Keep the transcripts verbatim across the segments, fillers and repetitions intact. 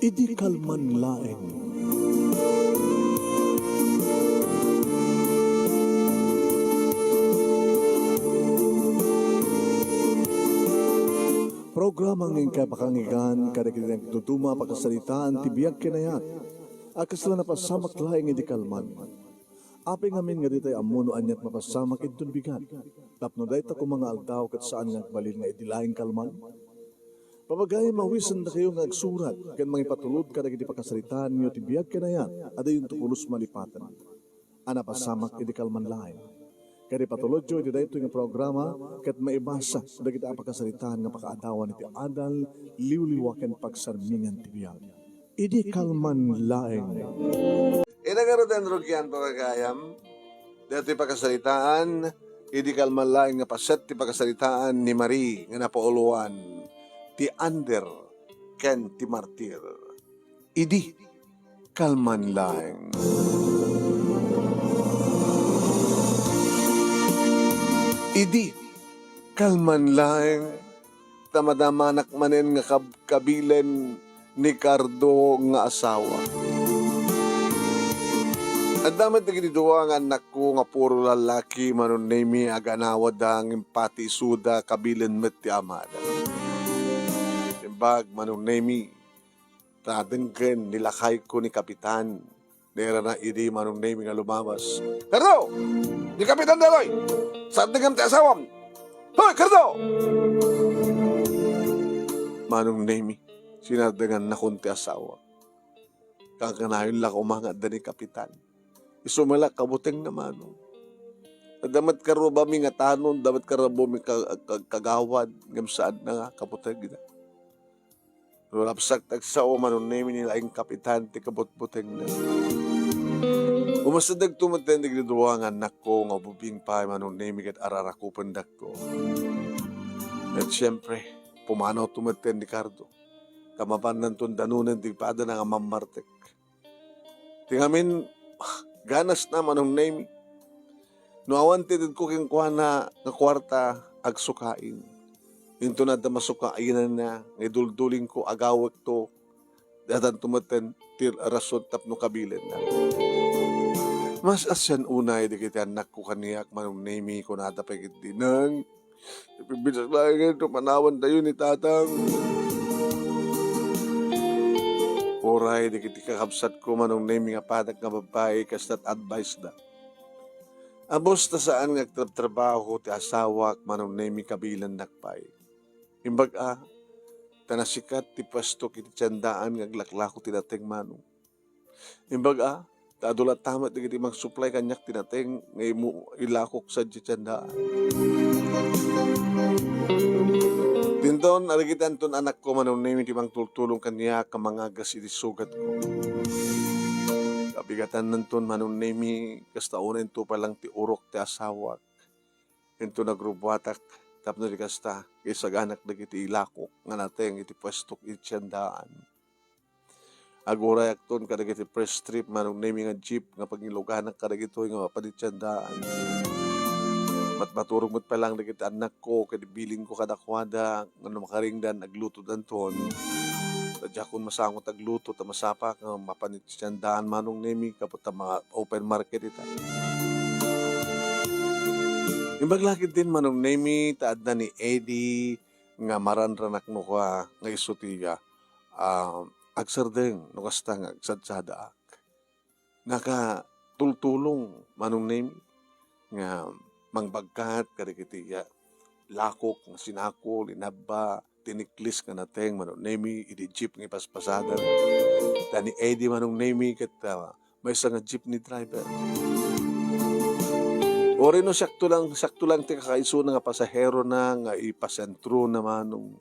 Idi kalman laeng. Programa nga inkay pakangigan kadagiti nagduduma a pakasaritaan ti biag ken ayat a kasla napasamak laeng idi kalman. Apay ngamin nga ditay ammo no aniat mapasamak inton bigat, tapno dayta koma nga aldaw ket saan nga agbalin nga idi laeng kalman? Papagayam, awisendakayo nga agsurat ken mangipatulod kadagiti pakasaritaanyo ti biag ken ayat a dayonto pulos malipaten a napasamak idi kalman laeng. Ket ipatulodyo iti daytoy nga programa ket maibasa dagiti a pakasaritaan nga pakaadawan iti adal, liwliwa ken pagsarmingan ti biag. Idi kalman laeng. Ina ngaruden rugian, papagayam, daytoy pakasaritaan, idi kalman laeng nga paset ti pakasaritaan ni Marie nga napauloan ti Ander ken ti Martir. Idi kalman laeng. Idi kalman laeng, ta madamanak manen nga kab-, kabilen ni Cardo nga asawa. Adda met dagiti dua nga annakko nga puro lallaki, Manong Nemi, aganawada ngem pati isuda kabilen met ti amada. Imbag, Manong Nemi, ta denggen ni lakayko ni Kapitan. Nairana idi Manong Nemi nga lumabas. "Cardo! Ni Kapitan daytoy! Sardengam ti asawam! Hoy, Cardo!" "Manong Nemi, sinardengannakon ti asawa. Kanayon la koma nga adda ni Kapitan. Isu met la kabutengna, Manong. Adda met karubami nga tanon, adda met karubami ka-, ka-, kagawad, ngem saanna nga kabutengna." No lapsak ti agsao, Manong Nemi, ni laeng Kapitan ti kabutbutengna. Umasta dagto metten dagiti dua nga annakko nga ubing pay, Manong Nemi, ket ararakupendakko. Ket siempre, pumanawto metten ni Cardo. Ta mapannanton danonanto padana nga mammartek. Ti ngamin, ganasna, Manong Nemi. No awan ti itedko kenkuana nga kuarta, agsukain. Inton adda masukainanna nga iduldulingko, agawekto, addanto metten ti rason tapno kabilenna. Mas-asian unay dagiti annakko kaniak, Manong Nemi, kunada pay ketdi, "Nang, ipibinag laengen ti panawantayo ni Tatang." Uray dagiti kakabsatko, Manong Nemi, nga padak nga babbai, kasta't advice da. Abus ta saan nga agtrabtrabaho ti asawak, Manong Nemi, kabilennak pay. Imbag a, ta nasikat ti puestok iti tiendaan nga aglaklako ti nateng, Manong. Imbag a, ta adu latta met dagiti mangsuplay kaniak ti nateng nga immo ilakok sadiay tiendaan. Dinton, dagiti anton anakko, Manong Nemi, ti mangtultulong kaniak a mangagas iti sugatko. Kabigatannanton, Manong Nemi, kasta unay into pay lang ti urok ti asawak. Into nagrubuatak tapno di kasta, isaganak dagiti ilakok nga nateng iti puestok iti tiendaan. Agurayakton kadagiti press trip, Manong Nemi, nga jeep nga pangiluganak kadagitoy nga mapan iti tiendaan. Matmaturog met pay lang dagiti annakko ket ibilingko kadakuada nga no makaringdan, aglutodanton. Ta diakon masango ti agluto ta masapa nga mapan iti tiendaan, Manong Nemi, gapu ta ma-open market ita. Imbag la ketdin, Manong Nemi, ta adda ni Eddie nga maranranak no kua nga isu ti, ah, ah, agsardeng no kasta nga agsadsadaak. Nakatultulong, Manong Nemi, nga mangbagkat kadagiti, ah, lakok nga sinakol, inabba, tiniklis nga nateng, Manong Nemi, idi jeep nga ipaspasada. Ta ni Eddie, Manong Nemi, ket, ah, maysa nga jeepney driver. Uray no siakto lang, siakto lang ti kakaisuna nga pasaherona nga ipasentrona, Manong.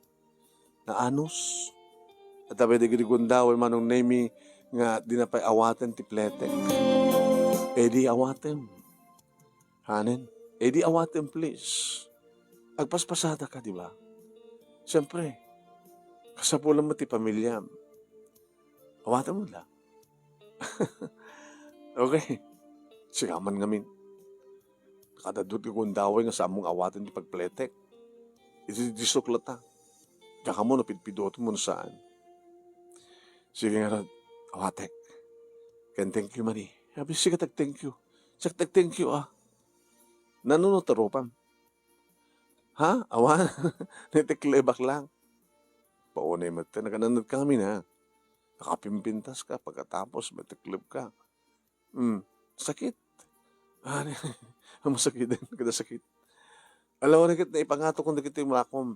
Naanus. Adda pay dagiti gundaway, Manong Nemi, nga dina pay awaten ti pletek. Eddie, awatem. Hanen? Eddie, awatem, please. Agpaspasadaka, di ba? Siyempre, kasapulan met ti pamiliam. Awatem met la. Okay. Sika man ngamin. Nakadadut ti gundaway nga saanmo nga awaten ti pagpletek. Iti disok latta. Diak ammo no pidpidotem wenno saan. Sige ngarud, awatek. Ken thank you man. Abi, sika ti ag-thank you. Siak ti ag-thank you, ah. Nano no tarupam? Ha? Awan? Niteklebak lang. Paunay met, naganannad kami na. Nakapimpintas ka, pagkatapos, matekleb ka. Hmm. Sakit. Ah, masakit din. Kada sakit. Alam mo na ket naipangato kong dagiti makom.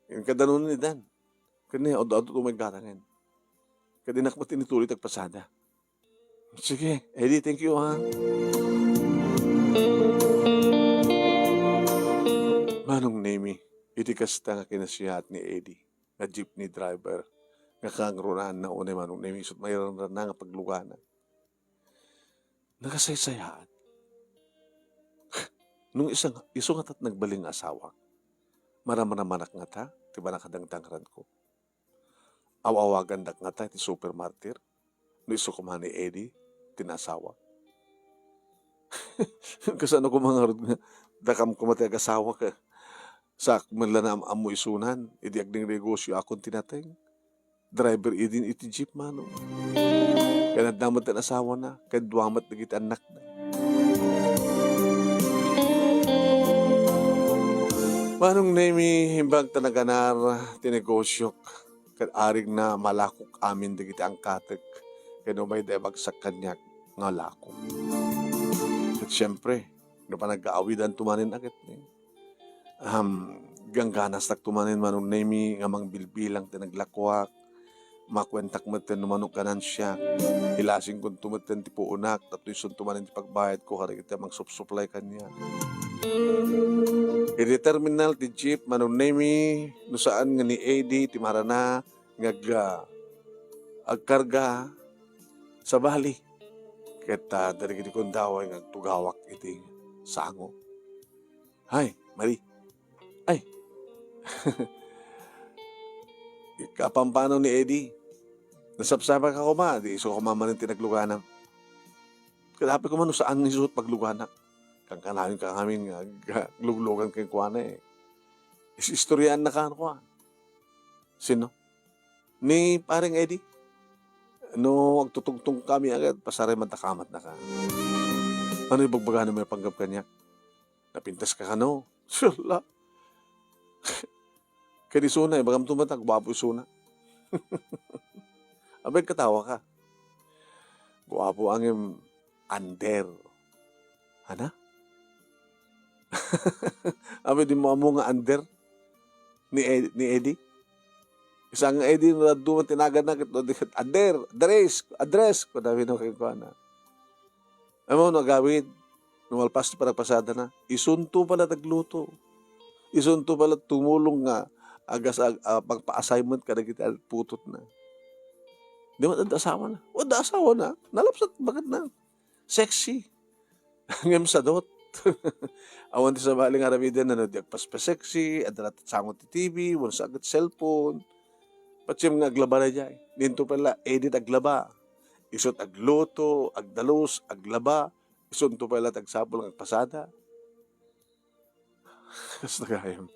Yung kadanon ni Dan. Kani, adu-adu to may garangan. Kadi nakmat inituloy tagpasada. Sige, Eddie, thank you, ha. Manong Nemi, iti kasta nga kinasiyaat ni Eddie, nga jeepney driver, nga kangrunaanna unay Manong Nemi, isut' mairanranna nga paglugana. Nakasaysayaat. Nung isa nga, isu nga tat nagbalin nga asawa, maramramanak ngata ti panakadangdangranko. Aw-awagandak ngata ti super martir, no isu koma ni Eddie ti naasawa. Kasano koma ngarud nga dakam koma ti agasawa ka, saak met la nga am-ammo isunan, idi agningnegosio akon ti nateng. Driver idin iti jeep, Manong. Ken adda met ti asawana, ken dua met dagiti annakna. Manong Nemi, imbag ta naganar ti negosiok, ket arigna malakok amin dagiti angkatek, ken umayda ibagsak kaniak nga lakok. Ket siempre, no panagaawidanto manen a ket ni, Ahem, gangganastakto manen, Manong Nemi, nga mangbilbilang ti naglakuak. Makuentak metten no mano ti ganansiak. Ilasingkonto metten ti puonak, tapno isunto manen ti pagbayadko kadagiti a mangsupsuplay kaniak. Iti terminal ti jeep, Manong Nemi, no saan nga ni Eddie ti marana nga ag-, agkarga, sabali. Ket, ah, dagiti kundaway nga agtugawak iti sango. Hay, Mari. Ay. Kapampanaw ni Eddie. Nasapsapa ka koma, di isu koma manen ti naglugana. Ket apay koma no saan nga isu ti paglugana. Kankanayon ka ngamin nga ag-, luglugan kenkuana, eh. Is-, istoryaanna ka, ano ka? Sino? Ni Pareng Eddie. No agtutungtong kami agad, pasarem man ta kamatna ka. Ano ibagbagana met panggep kaniak? Napintas ka kano? Sala. Ken isuna, ibagamto met a guapo isuna. Abay, katawa ka. Guapo ngem under. Ana? Abay, di mo ammo nga under ni Ed-, ni Eddie? Isang nga Eddie, no, adu man ti naganna, ket no, di ket, "Under, address, address," kunamin no kenkuana. Ammom no agawid, no malpas ti panagpasadana, isunto pay la ti agluto. Isunto pay la ti tumulong nga agas-, ag-, ah, pagpa-assignment kadagiti putotna. Di man adda asawana. O, adda asawana. Nalabsat baketna. Sexy. Ngem sadot. Awan ti sabali nga aramidenna no di agpaspa-sexy, adda la ti sango ti T V, wenno sa ket cellphone. Patiem nga aglaba daydiay. Ninto pay la, Eddie ti aglaba. Isu ti agluto, agdalus, aglaba. Isunto pay la ti agsapul nga agpasada. Kasta gayam.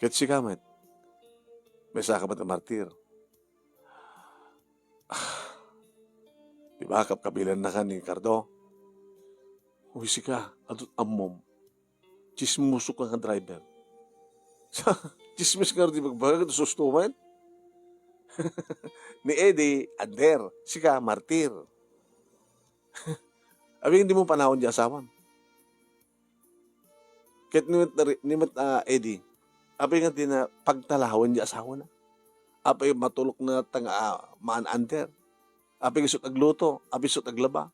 Ket sika met, maysaka met a martir. Ah, di ba, kapkabilanna ka ni Cardo? Uy, sika, adu ti ammom. Tsismoso ka nga driver. Tsismis nga di magbaga, ket susto man. Ni Eddie, under. Sika, martir. Abi, di mo panawan ti asawam. Ket ni met, ni met, ah, Eddie, apay nga di na pagtalawen ti asawana? Apay matulokna ta nga, ah, maan under? Apay isu ti agluto? Apay isu ti aglaba?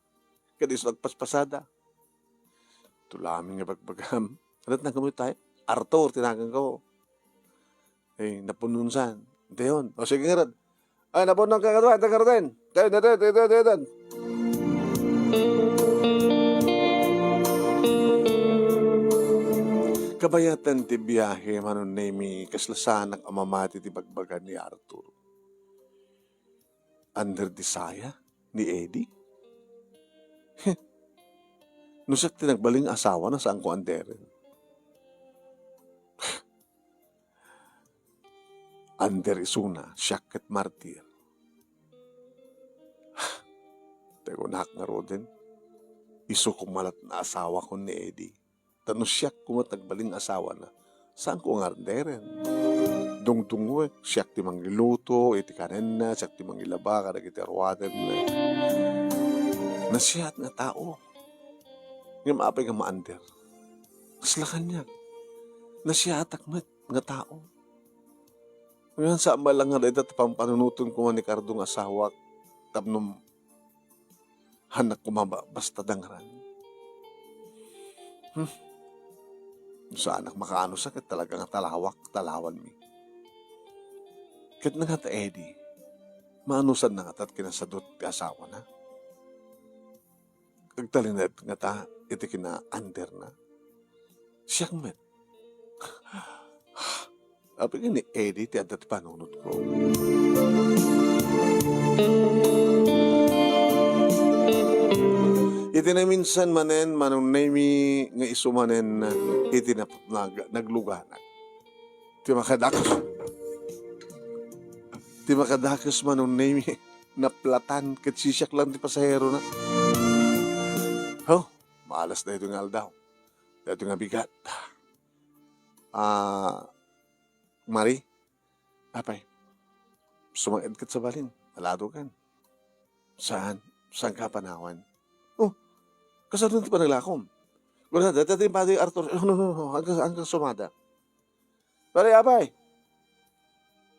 Ket isu ti agpaspasada? Tulamin nga bagbagam. Ket nagkamay tayo? Arthur, tinagan ko. Eh, napununsan. Dayon. O, sige, ngarud. Ay, napunon ka, kadua, ita, ngarud, dayon. Dayon, dayon, dayon, dayon, dayon. Kabayatan ti biahe, Manong Nemi, kasla saanak a mamati ti bagbaga ni Arthur. Under ti saya ni Eddie? No siak ti nagbalin nga asawana, saanko underen. under isuna, siak ket martir. Ti kunak ngaruden, isu koma latta nga asawakon ni Eddie. Ta no siak koma ti agbalin nga asawana, saanko nga underen. Dungdungngoek, siak ti mangiluto iti kanenna, siak ti mangilaba kadagiti aruatenna. Nasiat nga tao. Ngem apay nga ma-under? Kasla kaniak. Nasiatak met nga tao. Ngem saan man lang nga dayta ti pampanunoten koma ni Cardo nga asawak tapno haannak koma ba-, basta dangran. Hmm. Saanak makaanus a ket talaga nga talawak, talawanmi. Ket nangata Eddie, maanusanna ngata ti kinasadut ti asawana? Agtalinaed ngata iti kina-underna? Siak met. Apay nga ni Eddie ti adda ti panunotko? Iti naminsan manen, manunnaymi nga isu manen iti nap-, nag-, nagluganak. Ti makadakes, ti makadakes manunnaymi, naplatan ket sisiak lang ti pasaherona. Ho, malas daytoy nga aldaw. Daytoy nga bigat. Ah, Mari, apay, sumang-ed ket sa balin, aladokan. Saan? Saanka a panawan? Oh, kasano ti panaglakom? Wala, dati, dati, pati Arthur, no, no, no, no, hanggang, hanggang sumada. Pare, apay,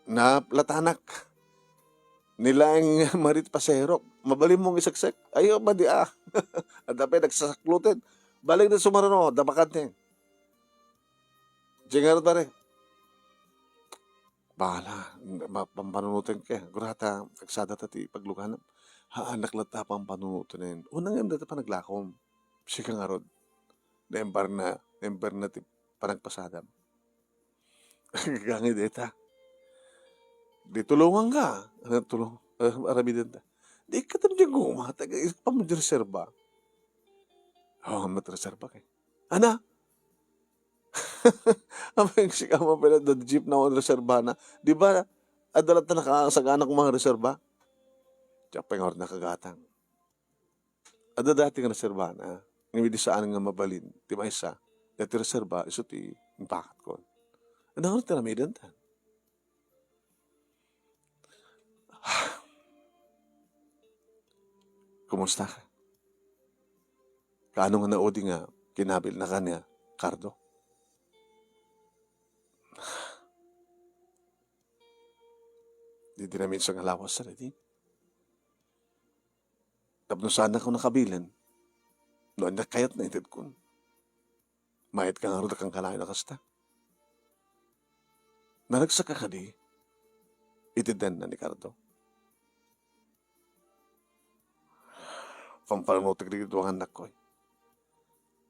naplatanak. Nilaeng Mari ti pasaherok. Mabalin mong iseksek? Ayo, madi, ah. Adda pay nagsasakloten. Balik na sumaruno, dabakan ni. Diay ngarud, pare. Bahala, ma-, pampanunoten ka. Gurata, agsada ta ti pagluganam. Haanak latta pampanunoten. Unang ngem data panaglakom. Sika ngarud. Naimbar na, naimbar na ti panagpasadam. Gangay deta. Di tulungan ka. Ano tulong? Eh, aramiden ta. Di ka tam dyan guma. Taga, isip pa mo dyan reserba. Oh, mat reserba kay. Ana? Amay sika mo pala da jeep na on reserba na. Di ba, adda latta nakasagana kong mga reserba? Diak pay nga nakagatang. Adda dati nga reserba na. Ngem idi saan nga mabalin, ti maysa, dati reserba, isu ti impakat ko. Ano nga ti ramiden ta? Kumusta ka? Kaano nga naudi nga kinabil na ka ni Cardo? Di, di namin sa nga lawas, sir, di? Tapno saan ako nakabilen, no anya kayat na itedkon. Mayat ka ngarud a kangkanayon a kasta. Naragsak ka kadi iti denna ni Cardo? Pampanunotek dagiti dua nga annakko, eh.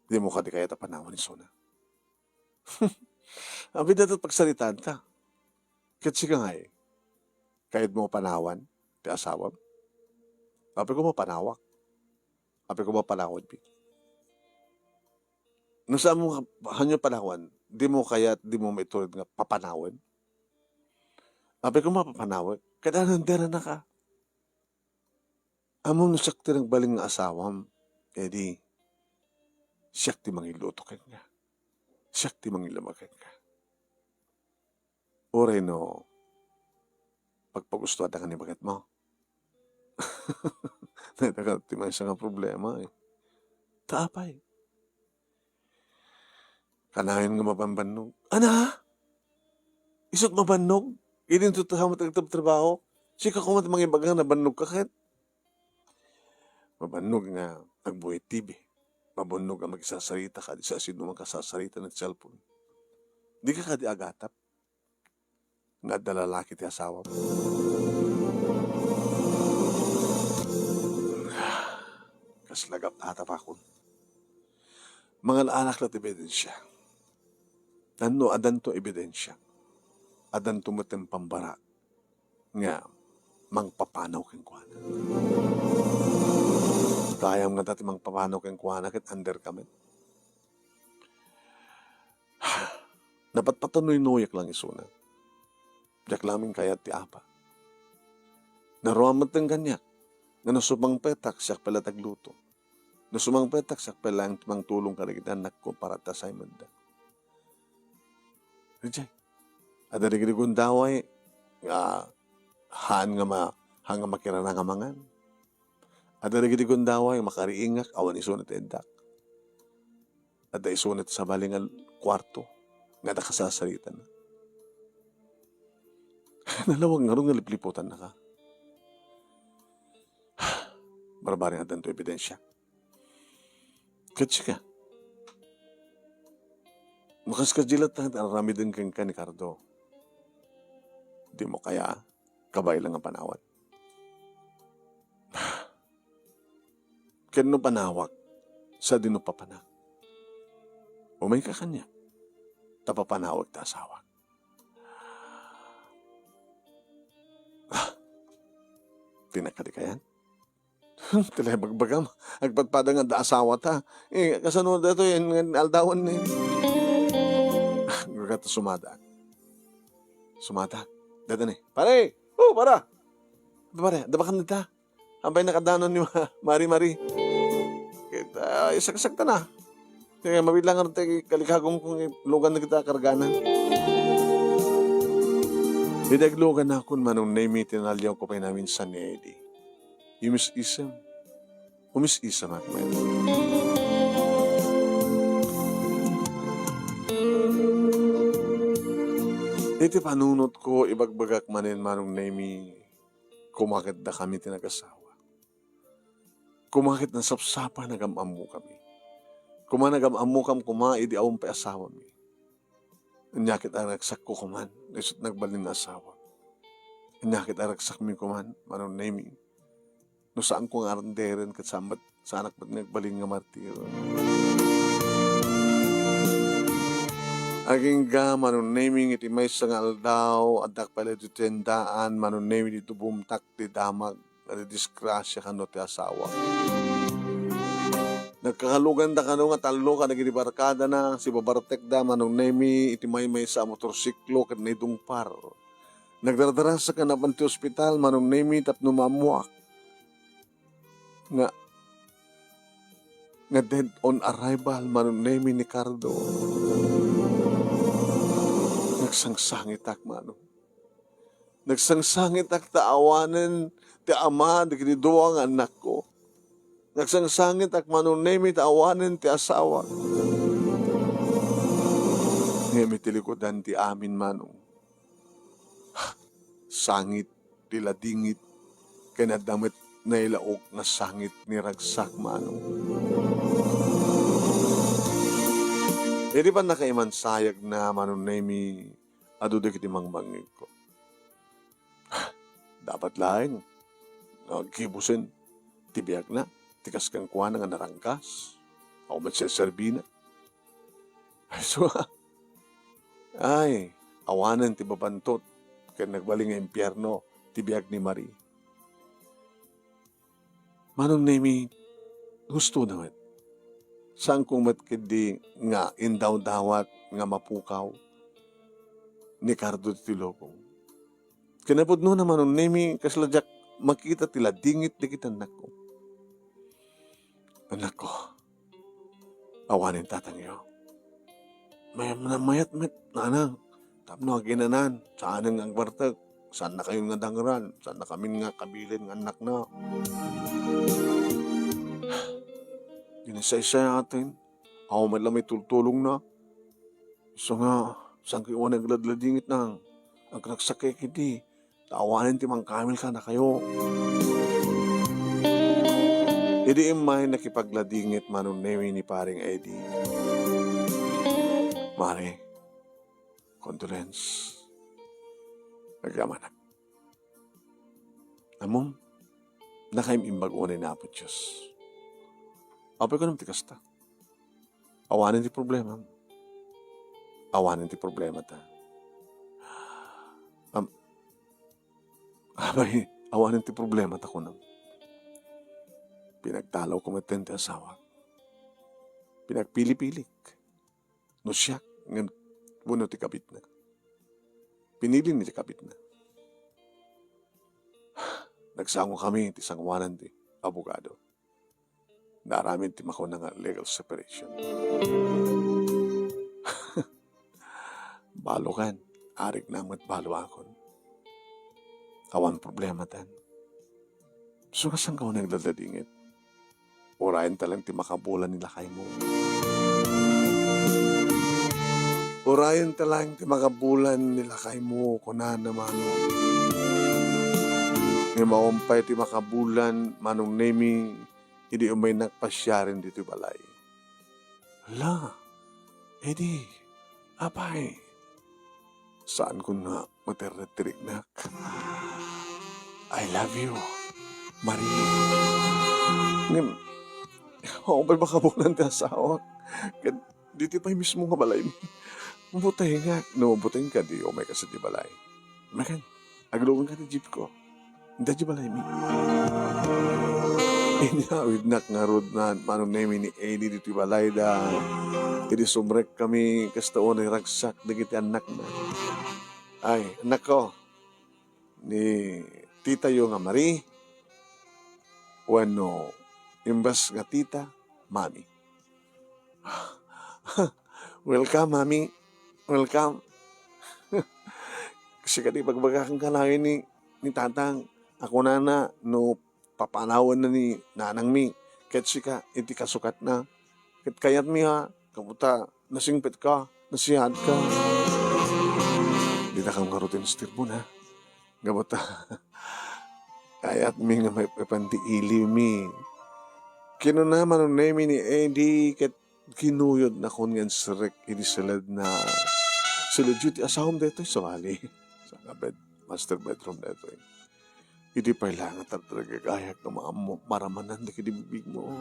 Dimo kadi kayat a panawan isuna? Apay dayta ti pagsaritaan ta. Ket sika ngay, kayatmo a panawan ti asawam? Apay koma panawak? Apay koma panawanmi? No saan mo nga, hanyo panawan, dimo kayat, dimo maitured nga papanawen? Apay koma papanawek? Ket ananderanaka? Ammom no siak ti nagbalin nga asawam, e di, siak ti mangiluto kenka. Siak ti mangilaba kenka. Uray no pagpagustoan ta nga ni baketmo. Dayta ket ti maysa nga problema, eh. Ta apay? Kanayon nga mabanbannog. Ana? Isu't mabannog? Idinto ta sa met agtabtrabaho? Sika koma ti mangibaga nga nabannog ka ket? Mabannog nga agbuy T V. Mabannog nga makisarsarita kadi sa sino man kasasarita iti cellphone. Di ka kadi agatap? Nga adda lalaki ti asawam. Kasla gap-, atapakon. Mangan-anak la ti ebidensia. Tapno addanto ebidensia, addanto met ti pambara nga mangpapanaw kenkuana. Gayam nga dati mangpapanaw kenkuana ket under ka met. Napatpatanoynoyak lang isuna. Diak laeng kayat ti apa. Naruam metten kaniak, nga no sumangpetak, siak pay la ti agluto. No sumangpetak, siak pay laeng ti mangtulong kadagiti annakko para ti assignment da. Reject. Adda dagiti gundaway nga haan nga ma-, haan nga makirana nga mangan. Adda dagiti gundaway nga makariingak awan isuna ti indak. Adda isuna ti sabali nga kuarto nga adda kasasaritana. Nalawag ngarud nga lipliputannaka. Barbareng, addanto ebidensia. Ket sika, no kas-, kasdi latta ti aramiden kenka ni Cardo, dimo kaya kabaelan nga panawak? Ket no panawak, sadino papanak? Umayka kaniak, ta papanawek ti asawak. Ah, ti nakadikayan? Ti la ibagbagam, agpadpada nga adda asawata. Eh, kasano daytoy nga aldawan ni? Ah, gagata sumadak. Sumadak. Dada ni. Pare! Oh, para! Pare, adda bakan dita. Apay nakadanon ni Ma-, Mari-Mari. Ket, ah, isaksakta na. Kaya mabilangan ti kalikagong kong lugan na kita karganan. Idi aglugan nakon, Manong Nemi, tinaliaw ko pay naminsan ni Eddie. Umis-isem. Umis-isem ak met. Iti panunot ko, ibagbagak manen, Manong Nemi, kumaketda kami ti nagasawa. Koma ket nasapsapa, nagam-ammokami. Koma nagam-ammokam koma idi awan pay asawami. Ania ket aragsakko koman, no isut' nagbalin nga asawa. Ania ket aragsakmi koman, Manong Nemi, no saanko nga arenderen ket saan met, saanak met nga agbalin nga martir. Agingga, Manong Nemi, iti maysa nga aldaw, addak pay la iti tiendaan, Manong Nemi, idi bumtak ti damag. Nadidisgrasia kano ti asawa. Nagkakaluganda kano nga tallo kadagiti barkadana, sibabartekda, Manong Nemi, iti maymaysa a motorsiklo ket naidungpar. Nagdardarasak nga napan ti ospital, Manong Nemi, tapno maammoak nga, nga dead on arrival, Manong Nemi, ni Cardo. Nagsangsangitak, Manong. Nagsangsangitak ta awanen ti ama dagiti dua nga annakko. Nagsangsangitak, Manong Nemi, ta awanen ti asawak. Ngem iti likudan ti amin, Manong, sangit ti ladingit, ken adda met nailaok nga sangit ni ragsak, Manong. Idi pannakaimansayagna, Manong Nemi, adu dagiti mangmangngegko. Dapat laeng nga aggibusen ti biagna, ti kas kenkuana nga naranggas, awan met serserbina. Ay, so, ay, awanen ti babantot ken nagbalin nga impierno ti biag ni Marie. Manong Nemi, hustona met. Saanko met ketdi nga indawdawat nga mapukaw ni Cardo ti lubong. Ken napudnona, Manong Nemi, kasla diak makita ti ladingit dagiti annakko. Annakko, awanen tatangyo. May-, mayat met, nanang, tapno aginanan, saanen nga agbartek, saannakayon nga dangran, saannakamin nga kabilin nga annakna. Dinaysaysayaten, awan met la maitultulongna. Isu nga, saankayo a nagladladingit, nang, agragsakkay ketdi, ta awanen ti mangkamil kadakayo. Idi immay nakipagladingit, Manong Nemi, ni Paring Eddie. Mare, condolence. Agyamanak. Ammom, nakaim-imbag unay ni Apo Dios. Apay kunam ti kasta? Awanen ti problemam. Awanen ti problemata. Am-, apay, awanen ti problemata kunam. Pinagtalawko metten ti asawak. Pinagpilipilik. No siak, ngem wenno ti kabitna. Pinili ni kabitna. Nagsangokami ti sangoanan ti abogado. Naaramid ti makuna nga legal separation. Balokan, arigna met baloakon. Awan problematan. Isu nga saan ka nagdadadingit? Urayen ta lang ti makabulan ni lakaymo. Urayen ta lang ti makabulan ni lakaymo, kunana, Manong. Ngem awan pay ti makabulan, Manong Nemi, idi umaynak pasiaren ditoy balay. Hala, Eddie, apay, saankon nga maternet ti riknak. I love you, Marie. Ngem, awan pay makabulan ti asawak. Ket ditoy pay mismo nga balaymi. Butengak, no, buteng kadi, umayka sadiay balay. Makan, aglugan ka ti jeep ko. Daydiay balaymi. Inyawidnak ngarud, Manong Nemi, ni Eddie ditoy balayda. Idi sumrekkami, kasta unay ragsak dagiti annakna. Ay, annakko, ni titayo nga Marie, wenno imbes nga tita, Mami. Welcome, Mami. Welcome. Sika ti ibagbagak kanayon ni, ni Tatang a kunana no papanawanna ni nanangmi ket sika iti kasukatna. Ket kayatmi a, gapu ta nasingpetka, nasiadka. Dita kam ngarud insistirbo, ha? Gapu ta kayatmi nga maipapan ti iliwmi. Kinuna, Manong Nemi, ni Eddie ket kinuyodnakon nga insirrek idi siledna. Siledyo ti asawam daytoy, sabali. Sa nga bed, master bedroom daytoy. Idi pay la nga tartaragagayak nga maammo, maramanan dagiti bibigmo.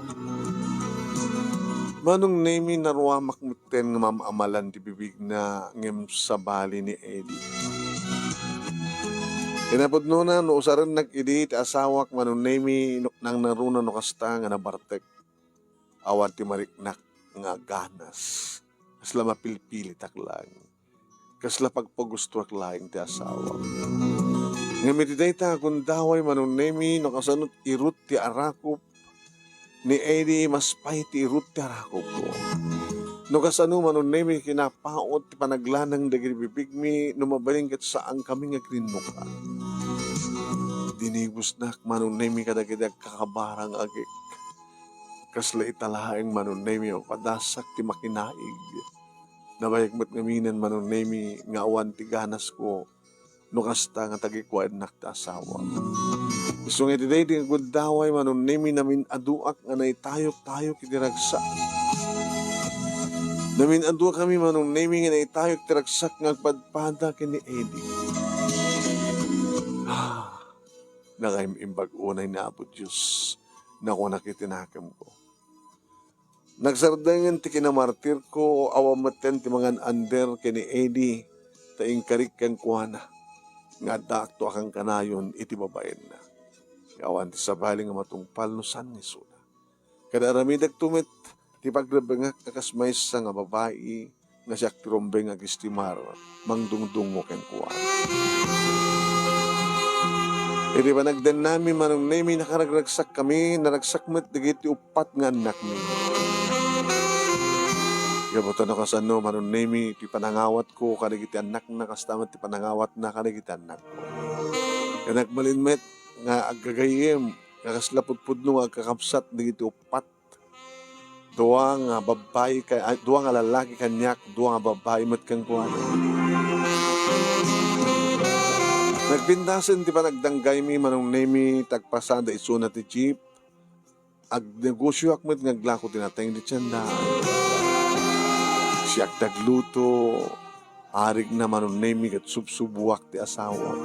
Manong Nemi, naruamak metten nga maam-amalan ti bibigna ngem sabali ni Eddie. Kinapudnona, no usarennak idi ti asawak, Manong Nemi, no, nangngaruna no kasta nga nabartek. Awan ti mariknak nga ganas. Kasla mapilpilitak laeng. Kasla pagpagustoak laeng ti asawak. Ngem iti dayta a gundaway, Manong Nemi, no kasano irut ti arakop ni Eddie, mas pay ti irut ti arakopko. No kasano, Manong Nemi, kinapaut ti panaglanang dagiti bibigmi no mabalin ket saankami nga agrinnuka. Dinigusnak, Manong Nemi, kadagiti agkakabara nga agik. Kasla ita laeng, Manong Nemi, a padasak ti makinaig. Nabayag met ngamin, Manong Nemi, nga awan ti ganasko no kasta nga tagikuaennak ti asawa. Isu nga iti daydi nga gundaway, Manong Nemi, namin-aduak nga naitayok-tayok iti ragsak. Namin-aduakami, Manong Nemi, nga naitayok ti ragsak nga agpadpada ken ni Eddie. Ah, nakaim-imbag unay ni Apo Dios, nakunak iti nakemko. Nagsardengen ti kinamartirko, awan metten ti mangan-ander ken ni Eddie, ta inkarik kenkuana nga addaakto a kankanayon iti babaenna. Awan ti sabali nga matungpal no saan nga isuna. Kada aramidekto met ti pagrebengak a kas maysa nga babai nga siak ti rumbeng nga agestimar, mangdungdungngo kenkuana. Iti panagdennami, Manong Nemi, nakaragragsakkami, naragsak met dagiti uppat nga annakmi. Gapu ta no kasano, Manong Nemi, ti panangawatko kadagiti annakna, kasta met ti panangawatna kadagiti annakko. Ket nagbalin met nga aggagayyem nga kasla pudpudno nga agkakabsat dagiti uppat. Dua nga babbai ka-, ay, dua nga lallaki kaniak, dua nga babbai met kenkuana. Nagpintasen ti panagdanggaymi, Manong Nemi, ta agpasada isuna ti jeep. Agnegosioak met nga aglako ti nateng ti tiendaan. Siak ti agluto, arigna, Manong Nemi, ket subsuboak ti asawa.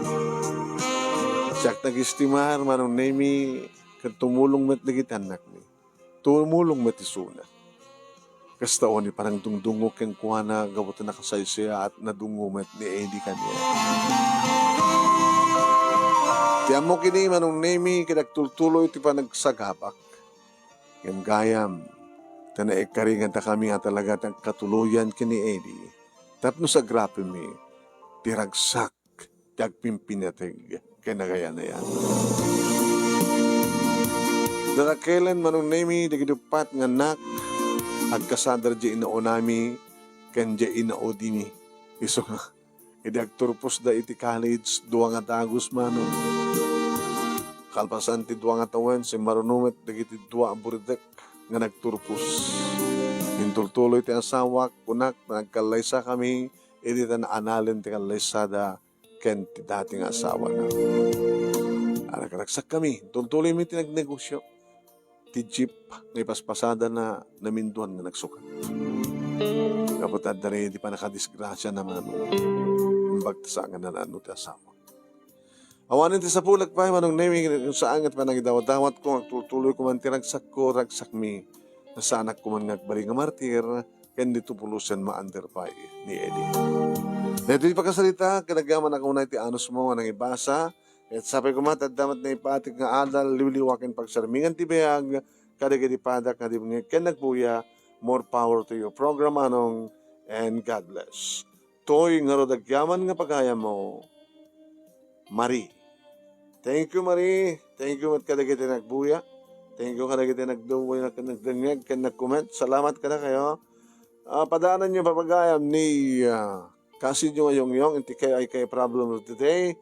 Siak ti agestimar, Manong Nemi, ket tumulong met dagiti annakmi. Tumulong met isuna. Kasta unay panangdungdungngo kenkuana gapu ta nakasaysayaat, nadungngo met ni Eddie kaniak. Ti ammok idi, Manong Nemi, ket agtultuloy ti panagsagabak. Ngem gayam, ta naikkaringadakami a talaga ti agkatuloyan ken ni Eddie tapno sagrapemi ti ragsak ti agpimpinateg ken agayanayan. Darakelen, Manong Nemi, dagiti uppat nga annak, agkasadar di inaunami ken di inaudimi. Isu nga, idi agturposda iti college, dua nga dagus, Manong. Kalpasan ti dua nga tawen, simmaruno met dagiti dua a buridek nga nagturpos. Intultuloy ti asawak, kunak, nagkallaysakami, idi ta naanalen ti kallaysada ken ti dati nga asawana. Aragragsakkami, intultuloymi ti nagnegosio. Ti jeep nga ipaspasadana naminduan nga nagsukat. Gapu ta adda ray di pannakadisgrasiana, Manong. Imbag ta saan nga naan-anno ti asawa. Awanen ti sapulek pay, Manong Nemi, saan nga ti panangidawdawatko nga agtultuloyko man ti ragsakko, ragsakmi. Saanak koman nga agbali nga martir, ken ditoy pulosen maander pay ni Eli. Daytoy ti pakasarita, ket agyamanak unay ti anusmo nga nangibasa, ket sapay koma ta adda met naipatik nga adal, liwliwa ken pagsarmingan ti biag, kadagiti padak nga dimngeg ken nagbuya. More power to you, Program Manong, and God bless. Toy ngarud agyaman nga pagayammo, Marie. Thank you, Marie. Thank you met kadagiti nagbuya. Thank you kadagiti nagdumboy, nag-, nagdengngeg, ken nag-comment. Salamat kadakayo. Ah, padaananyo, papagayam ni, ah, kasinyo nga Yongyong, inti kayo ay kay problem of the day.